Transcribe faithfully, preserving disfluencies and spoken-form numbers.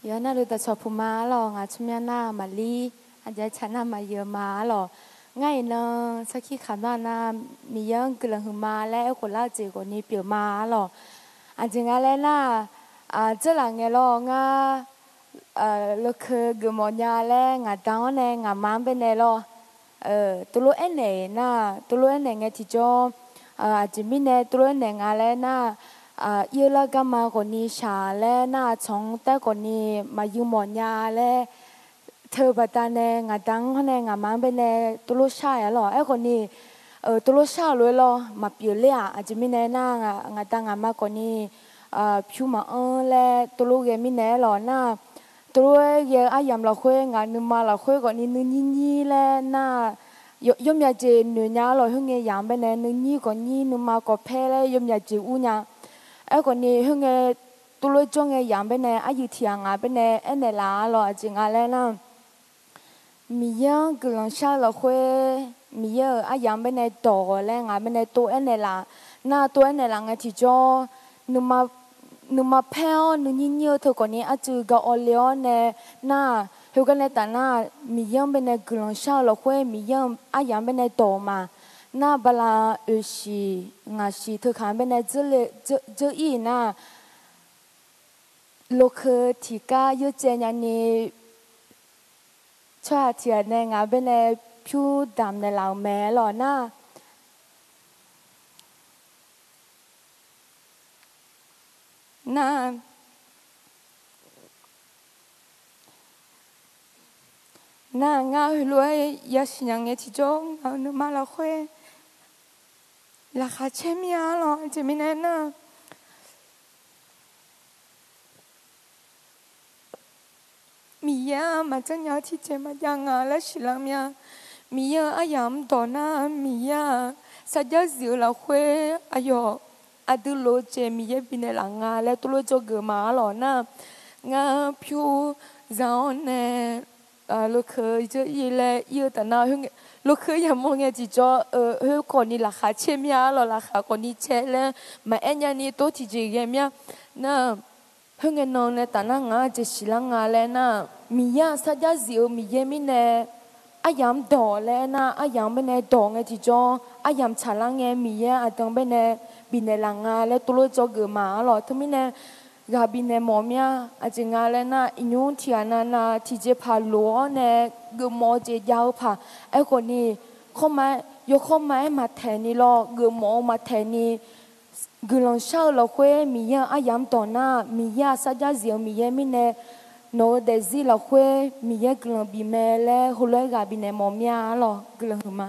Yawqha navluf dawqcawq puq ma arlawq. Ngaq tsawrmyanr nar Maqlir, aqjeq tsaq nar Maqyeuq ma arlawq. Ngar iqnan sarkir khaqmyanr nar, Miqyaer-anr guiqlanq huiqma laer aerkhof lar-eu jeq khawfni pyeuf ma arlawq. Aqjeq nga laer nar, dzeurlaf ngae lawr ngar, lokeu geufmawf nya laer ngaqda-anr nae ngaqma-anr baenae lawr, tov lof aernaeq nar, tov lof aernaeq ngae tiqjawr, aqjeq mirnae tov lof aernaeq nga laer nar, ir-eu lar garma khawfni shaq laer nar, tsawq-anr taer khawfni maqyuif mawf nya laer teu baqdanae ngaqda-anr nae ngaqma-anr baenae tov lof shar-aer arlawq. Aerkhawfni tov lof shar-euq lof-aer lawr maqpyeuf ler-aq, aqjeq mirnae nar, ngaqda ngaqma khawfni pyur maqanr laer tov lof ghae mirnae arlawq nar, tov lof-aer ghae-eu aryamq lafkhoer ngaq nuima lafkhoer khawfni nuinyir nyir laer nar, yawmyav jeq noeq nya arlawq. Khoerngae yamq-anr baenae nuinyir khawfnyir nuima khawfpaer laer yawmyav jeq ur nya. Aerkhawfni khoerngae tov lof-aer jawr ngae yamq-anr baenae aryuif tiqghaq ngaq baenae aernaeq laf arlawq. Aqjeq nga laer nar, Miqyaer-anr guiqlanq shar-eu lafkhoer, Miqyaer-euq aryamq-anr baenae dawq laer ngaq baenae tov aernaeq laf. Nar tov aernaeq laf ngae tiqjawr, nuima paer-awr nuinyir nyir-eu teu khawfni arcuiv ga awv le-awr nae nar, heugar nae taf nar, Miqyaer-anr baenae guiqlanq shar-eu lafkhoer Miqyaer-euq aryamq-anr baenae dawq ma. Nar bala oeqshiq ngaqshiq teu khaq-anr baenae dzeur ir-iq nar, lokeu tiqgar yawcaev nyani tsawrhaq tiqghaq nae ngaq baenae pyur damq naeqlaf-euq mae lawq nar, nar, nar ngar heulof-aer yasiq nya ngae tiqjawr ngaq-euq nuima lafkhoer laqkhaq caer mir-a lawq. Aqjeq mirnae nar, Miqyaer-aq maqjanr nya-eu tiqjeq maqjav nga laer siqlar mir-a. Miqyaer-euq aryamq-anr dawq nar, Miqyaer-aq sarjax zif-eu lafkhoer aqyawf aqdui lof-eu jeq Miqyaer bifnaeq laf nga laer tov lof-aer jawrgeuf ma arlawq nar, ngar pyur za-awr nae lokeu dzeur ir laer ir-eu taf nar, lokeu yamawr ngae tiqjawr, khoer khawfni laqkhaq caer mir-a arlawq. Laqkhaq khawfni caer laer maqaer nyani tov tiqjeq ghae mir-a nar, khoerngae nan nae taf nar ngaq-anr jeq siqlar nga laer nar, Miqyaer-aq sarjax zif-eu Miqyaer mirnae aryamq-anr dawq laer aernar, aryamq-anr baenae dawq ngae tiqjawr, aryamq tsaqlar ngae Miqyaer aqdui-anr baenae bifnaeq laf nga laer tov lof-aer jawrgeuf ma arlawq. Teumirnae ghaq bifnaeq mawf mir-a. Aqjeq nga laer nar, iqnymr tiqghaq navnav tiqjeqpaq lof-awr nae geufmawf-eu jeq jav-eu paq. Aerkhawfni, yawkhawr ma-aer maqtaeq ni lawr, geufmawf-eu maqtaeq ni, guiqlanq shar-eu lafkhoer Miqyaer-euq aryamq-anr dawq nar, Miqyaer-aq sarjax zif-eu Miqyaer mirnae, nawq-eu daefzir lafkhoer Miqyaer guiqlanq bif mae laer heulof-aer ghaq bifnaeq mawf mir-a arlawq. Guiqlanq huiqma.